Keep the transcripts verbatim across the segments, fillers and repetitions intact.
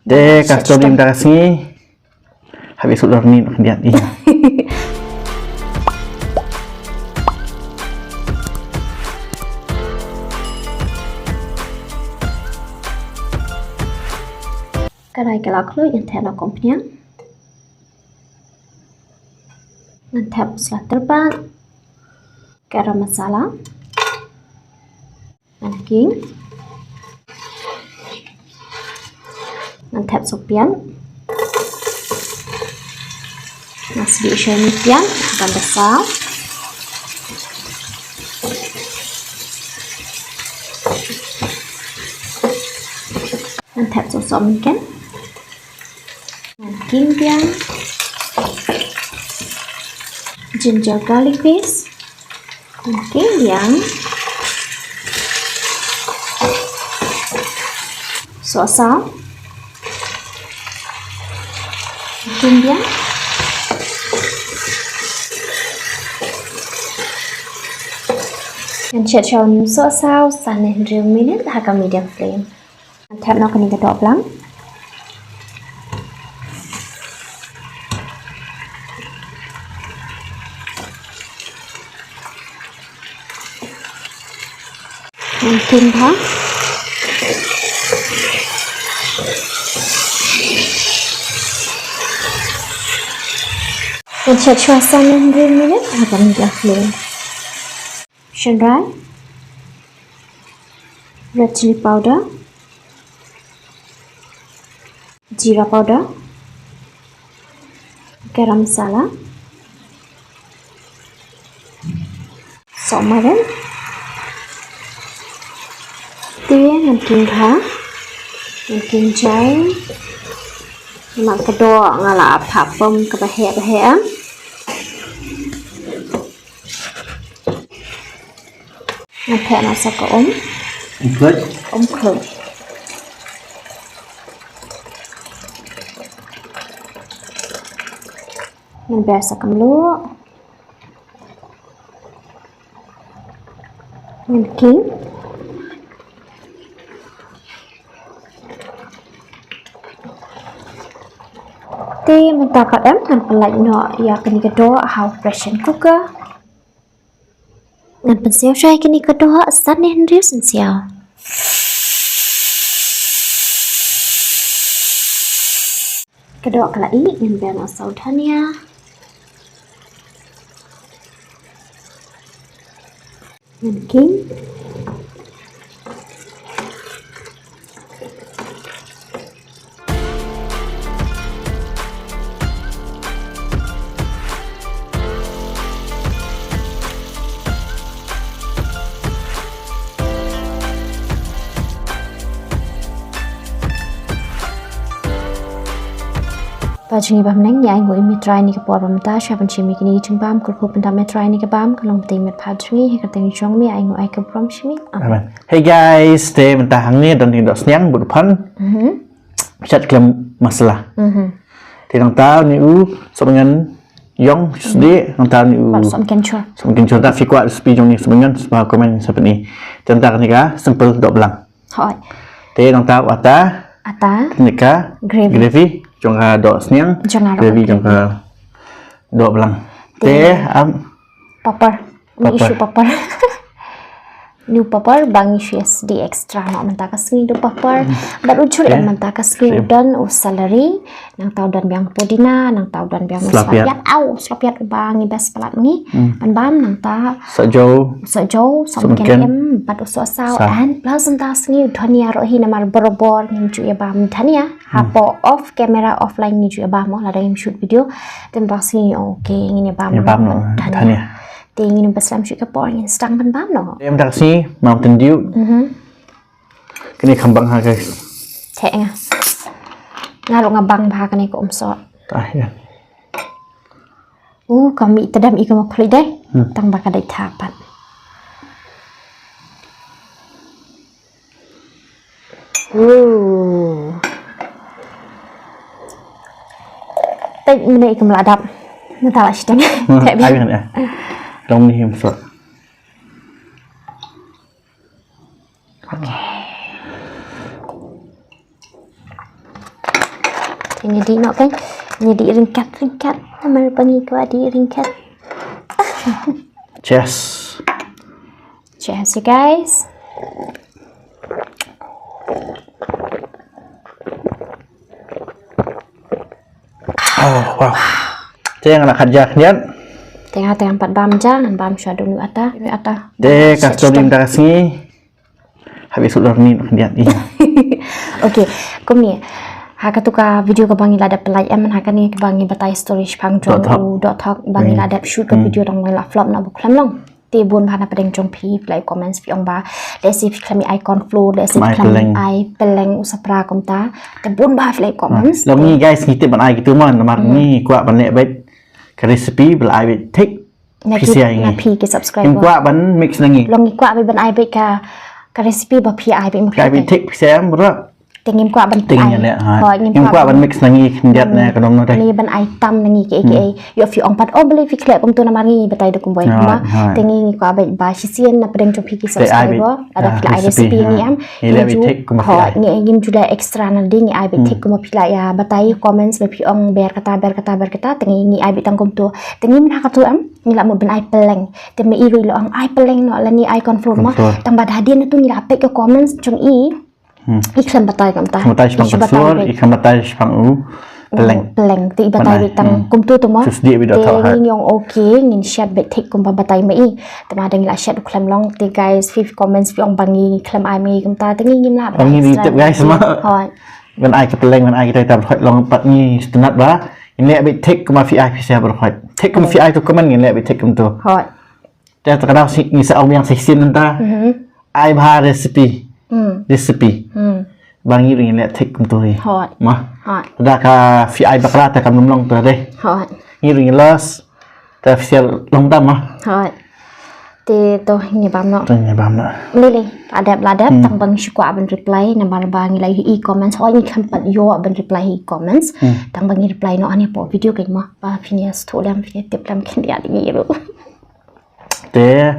Te ka story mynta ka sngi. Habis udah ni nak dia ni. Ka dei ka la khluit, ngan thep noh kum pynïang. Ngan thep sla tyrpad, garam masala. Ngan king. Ngan thep sohpian. Ngan sdih shuwa ïa ine i pian, ngan da saw. Ngan thep soh sohmynken. Ngan king biang. Ginger garlic paste. Ngan king biang. Sohsaw. Ngan king biang. Ngan shet shuwa une u sohsaw san ne hynriew minit ha ka medium flame. Ngan thep noh kane ka doh blang. Ngan king bha. Ngan shet shuwa san ne hynriew minit ha ka medium flame. Shynrai, red chilli powder, jeera powder, garam masala, sohmarin. Te ngan king bha, ngan king jai. Namar ka doh nga la phah pom kaba heh ba heh. Ngan thep noh sa ka um. Um khluit. Um khluit. Ngan ber sa ka mluh. Ngan king. Te mynta pat em ngan pynlait noh ïa kane ka doh ha u pressure cooker. Ngan pynsiaw shuwa ïa kane ka doh san ne hynriew synsiaw. Ka doh ka la ih, ngan ber noh sa u dhania. Ngan king. Phi jong ngi ba bneng, ngi ainguh ïa me Trai ïa kane ka por ba mynta sha ban shim ïa kine ki jingbam. Kyrkhu pyndap me Trai ïa kane ka bam, ka long bteng met phi jong ngi, ha ka kyrteng jong me, ainguh ai ka burom sha me. Amen. Amen. Hey guys, te mynta hangne don ki doh sniang bad u phan. Mhm. Shat khlem masala. Mhm. Te nangta une u sohmynken ïong sdie, nangta une u sohmynken jhur. Sohmynken jhur, te phi kwah recipe jong une u sohmynken, sngewbha comment sa pyni. Te nangta kane ka simple doh blang. Hooid. Te nangta u ata. Ata. Kane ka gravy. Gravy jong ka doh sniang. Jong ka doh. Gravy jong ka doh blang. Te, te, am, papar. Ngi shu papar. Ngi u papar ba ngi shu ïa sdie extra noh mynta ka sngi da u papar. Hmm. Bad u jhur em mynta ka sngi. Shu. U don u celery, nangta u don biang pudina, nangta u don biang u slapiat. Slapiat. Aw, slapiat uba ngi best palat ngi. Hmm. Ban bam nangta. Sohjew. Sohjew, sohmynken em, bad u sohsaw. Sa. And plus mynta ka sngi u dhania ruh hi namar barabor ngim ju ïa bam dhania. Hmm. Hapoh off camera, offline ngi ju ïa bam mo, lada ngim shoot video. Te mynta ka sngi, okay, ngin ïa bam. Ïa bam noh, dhania. Dhania. Te ngin ym slem shuh ka por, ngin sdang ban bam noh. Te mynta ka sngi, mam tyndiu. Mhm. Kane kham bang ha, guys. Te nga. Nga ruh nga bang bha kane ka um soh. Ah, ïa. Uh, ka mih tdem i ka ma khluit dei. Hmm. Tang ba ka dei tha pat. Uh. Te mynne i ka ma la dap. Mynta la shiteng. Hmm, te ai mynne. Long ni him soh. Okay. Ngi dih noh kan. Ngi dih ryngkat ryngkat. Namar ba ngi kwah dih ryngkat. Cheers. Cheers, you guys. Oh, wow. Te nga la khat ja khyndiat. Te nga te ngan pat bam ja, ngan bam shuwa da u ata, u ata. Te ka story mynta ka sngi. Habis udah ni khyndiat. Okay, kumne. Ha katu ka video kaba ngi la dep pynlait em, ha kane kaba ngi batai story shaphang jong u Dohthok ba ngi la dep shoot ka video, tang ba ngi la flop na ba khlem long. Te bun bha na pdeng jong phi, phi la ai comments, phi ong ba lehse phi khlem ai corn flour, lehse phi khlem ai pylleng u sapra kumta. Te bun bha phi la ai comments. Long ngi guys, ngi tip ban ai kitu mo, namar ngi kwah ban leh beit ka recipe ba la ai beit thik. Na phi ki, na phi ki subscriber. Ngi kwah ban mix na ngi. Long ngi kwah beit ban ai beit ka, ka recipe ba phi ai beit ma phi. Ai beit thik phi sem bro. Te ngim kwah ban, te ngim leh, ha. Hooid, ngim kwah ban mix na ngi khyndiat ne ka dong na te. Ngi ban ai tam na ngi kiei kiei. Ïoh phi ong pat, oh, balei phi khleh kumtu, namar ngi batai da kumwei. Te ngi, ngi kwah beit ba shisien na pdeng jong phi ki subscriber, lada phi la ai recipe ngi em, ngi leh beit thik kumba phi ai. Ngi, ngim ju leh extra na dei, ngi ai beit thik kumba phi la ïa batai comments ba phi ong ber kata, ber kata, ber kata. Te ngi, ngi ai beit tang kumtu. Te ngi mynta katu em, ngi la mut ban ai pylleng. Te ma i ruh i la ong ai pylleng noh lane ai corn flour mo. Tang ba hadien natu ngi la peit ka comments jong i. I khlem batai kumta. Khlem batai shaphang corn flour, i khlem batai shaphang u pylleng. Pylleng, te i batai beit tang kumtu tu mo. Te ngi ong okay, ngin shet beit thik kumba batai ma i. Te ma da ngi la shet u khlem long, te guys, phi comments phi ong ba ngi khlem ai ma i kumta, te ngi ngim lah. Ong ngi tip guys mo. Hooid. Ban ai ka pylleng, ban ai kita, kita baroh long pat ngi sngewtynnat ba ngin leh beit thik kumba phi ai, phi shet baroh. Thik kumba phi ai tu comment ngin leh beit thik kumtu. Hooid. Te ta ka daw ngi sa ong biang shisien mynta. Ai bha recipe. Recipe. Ba ngi ruh ngin leh thik kumtu hi. Hooid. Mo. Hooid. Da ka phi ai bakla te kam long tu dei. Hooid. Ngi ruh ngin loss. Te phi shet long tam mo. Hooid. Te to ngi bam noh. Te ngi bam noh. Lei lei, la dep, la dep, tang ba ngi shu kwah ban reply namar ba ngi la ïohi comments, hooid ngi khlem pat ïoh ban reply hi comments. Tang ba ngi reply noh hangne hapoh video kein mo. Ba phin ïa sngewthuh lem, phin ïa tip lem khyndiat ngi ruh. Te,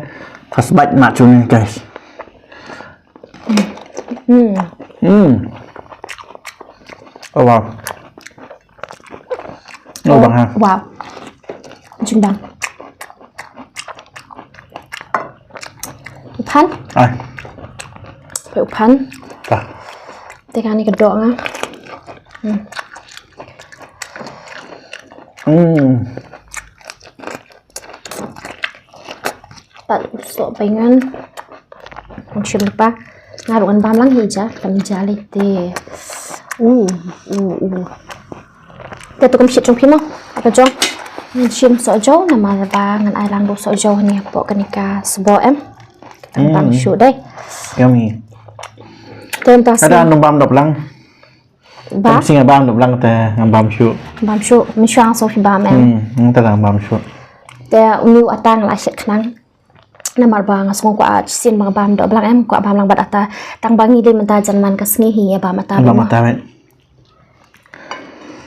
first bite na jong ngi guys. Hmm. Hmm. Oh wow. Oh, bang ha. Wow. Jingbang. U phan? Ai. Peit u phan. Te kane ka doh nga. Hmm. Hmm. Pat soh baingan. Ngan shim lypa. Nga ruh ngan bam lang hi ja, kam ja lei te. Uh, uh, uh. Te to kam shit jong phi mo. Apa jong? Ngan shim sohjaw namar ba ngan ai lang ruh sohjaw hangne hapoh kane ka sboh em. Ngan bam shuh dei. Yummy. Te mynta sngi. Ada nang bam dap lang. Ba? Te mynta sngi bam dap lang te ngan bam shuh. Bam shuh, mynshuwa shuh phi bam em. Hmm, mynta ngan bam shuh. Te une u ata nga la shet khnang. Namar ba nga sngew kwah shisien ba nga bam doh blang em, kwah bam lang bad ata. Tang ba ngi dei mynta jan man ka sngi hi ïa bam ata. Bam ata beit.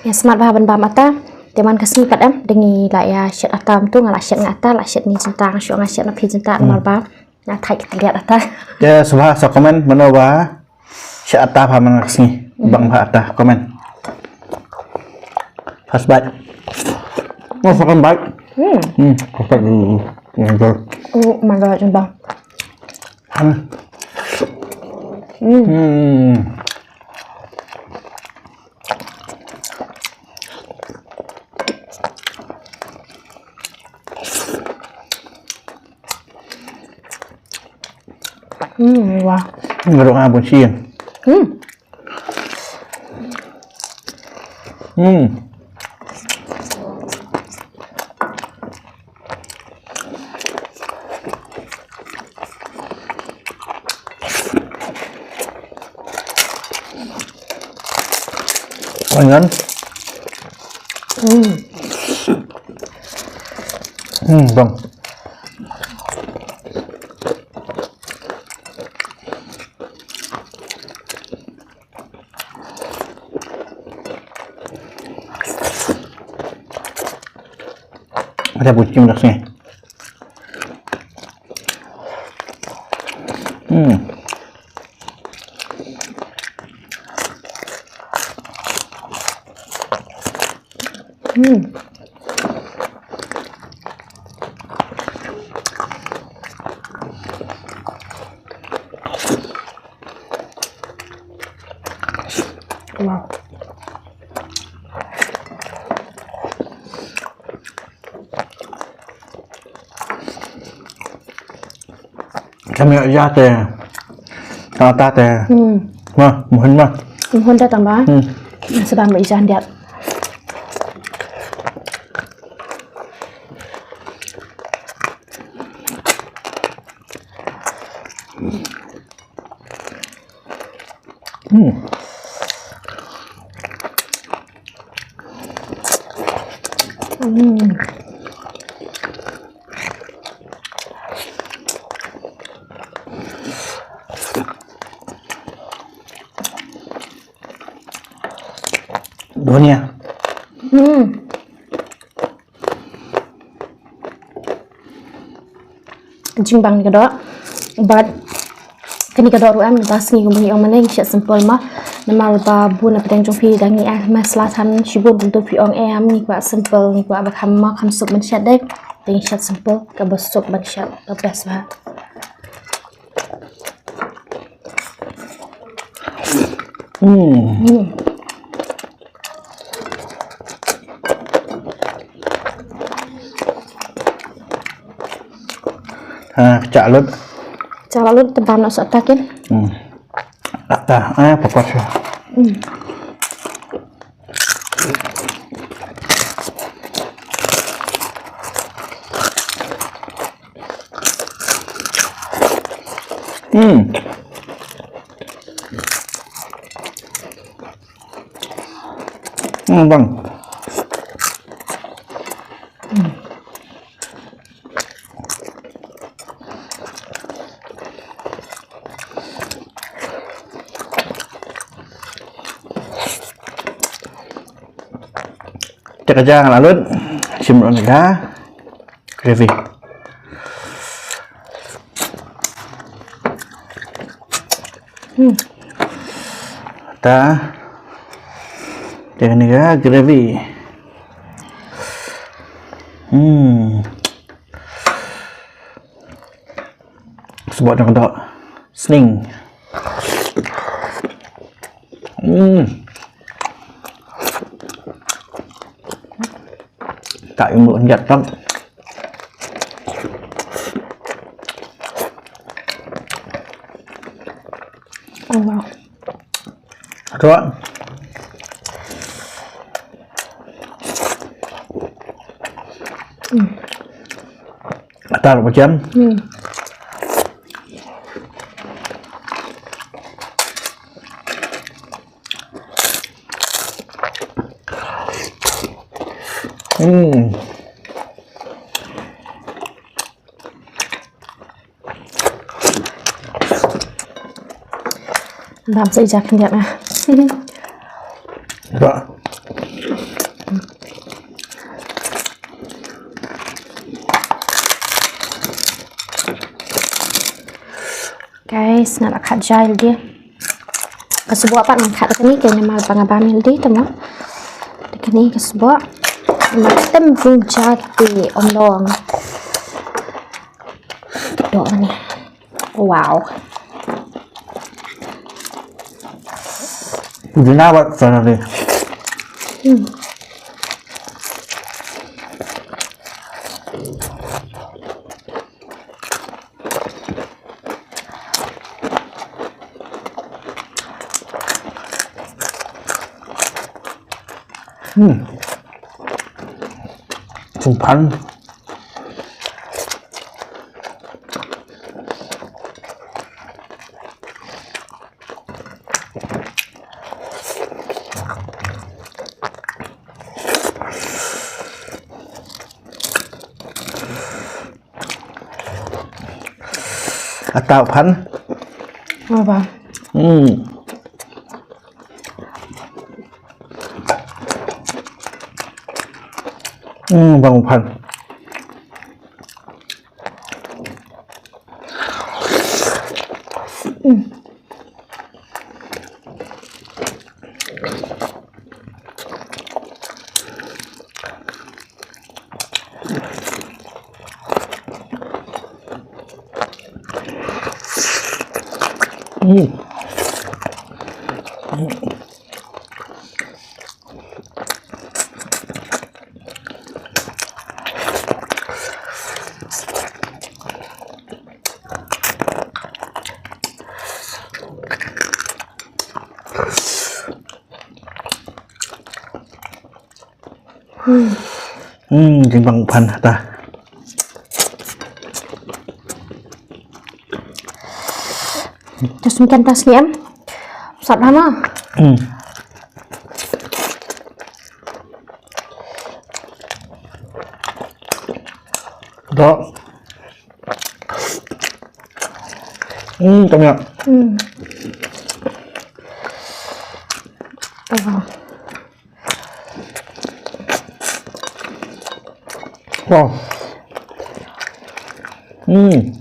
Ïa smat bha ban bam ata. Te man ka sngi pat em, dei ngi la ïa shet ata mynta, nga la shet nga ata, la shet ni jingtang, shuh nga shet na phi jingtang namar ba nga thait ki tliat ata. Te sngewbha sa comment mano ba shet ata bha man ka sngi. Bang bha ata comment. First bite. Oh, second bite. Hmm. Hmm, first bite. Hmm. Oh my God, bang. Hmm. Hmm. Hmm, wah. Ngarung abon sien. Hmm. Hmm. Ayan. Hmm. Hmm, bang. Ada bucin dah sini. Hmm. Hmm. Wow. Kami ya te. Kata te. Hmm. Mah, mohon mah. Mohon datang ba. Hmm. Sebab mai jan dia. Hmm. Hmm. Dunia. Hmm. Jingbang ni ka doh. But kani ka doh ruh em, mynta sngi kumba ngi ong mynne ngi shet simple ma. Namar ba bun na pdeng jong phi dang ngi ai masala than shibun, kumto phi ong em, ngi kwah simple, ngi kwah ba kham ma kham suk ban shet dei. Te ngi shet simple, kaba suk ban shet, the best ba. Hmm. Hmm. Ha, pecah lut. Pecah lut, tebam nak sok takin. Hmm. Lata, eh, pokok. Hmm. Hmm. Hmm, bang. Te ka ja nga la lut, shim ruh na ka gravy. Hmm. Ta. Te kane ka gravy. Hmm. Sboh jong ka doh sning. Hmm. Ta ïoh mluh ïa ka. Oh, wow. Ruh. Hmm. Atar macam. Hmm. Hmm. Dam sa ija khyndiat nga. Ba. Guys, nga la khat jai lagi. Ka sboh pat ngan khat da kane, kane namar ba nga bam ïalade te mo. Da kane ka sboh. Namar tem bun jait te ym long. Doh kane. Wow. Pudina wat sana ni. Hmm. Hmm. Sung phan. Ata phan. Apa? Hmm. Hmm, bang phan. Hmm. Hmm. Hmm, jingbang phan ta. Just makan tas ni em. Sat hana. Hmm. Dah. Hmm, tanya. Hmm. Wow. Wow. Hmm.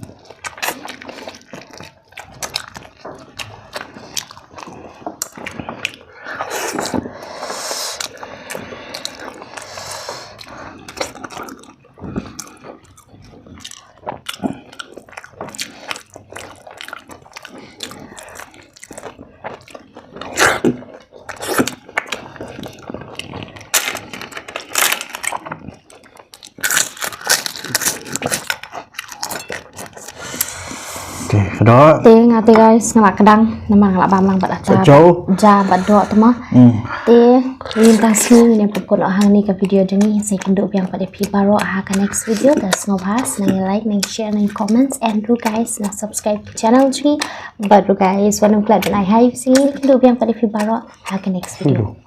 Te, ka doh. Te nga te guys, nga la kdang namar nga la bam lang bad ata. Ka jaw. Ja bad doh te ma. Hmm. Te ngin tang sni ngin ïa pynpun noh hangne ka video jong ngi. Sa ïakynduh biang pat ïa phi baroh ha ka next video. Te sngewbha sa nang like, nang share, nang comments, and ruh guys nang subscribe channel jong ngi. Bad ruh guys wat nym klet ban ai hi, sa ïakynduh biang pat ïa phi baroh ha ka next video. Video.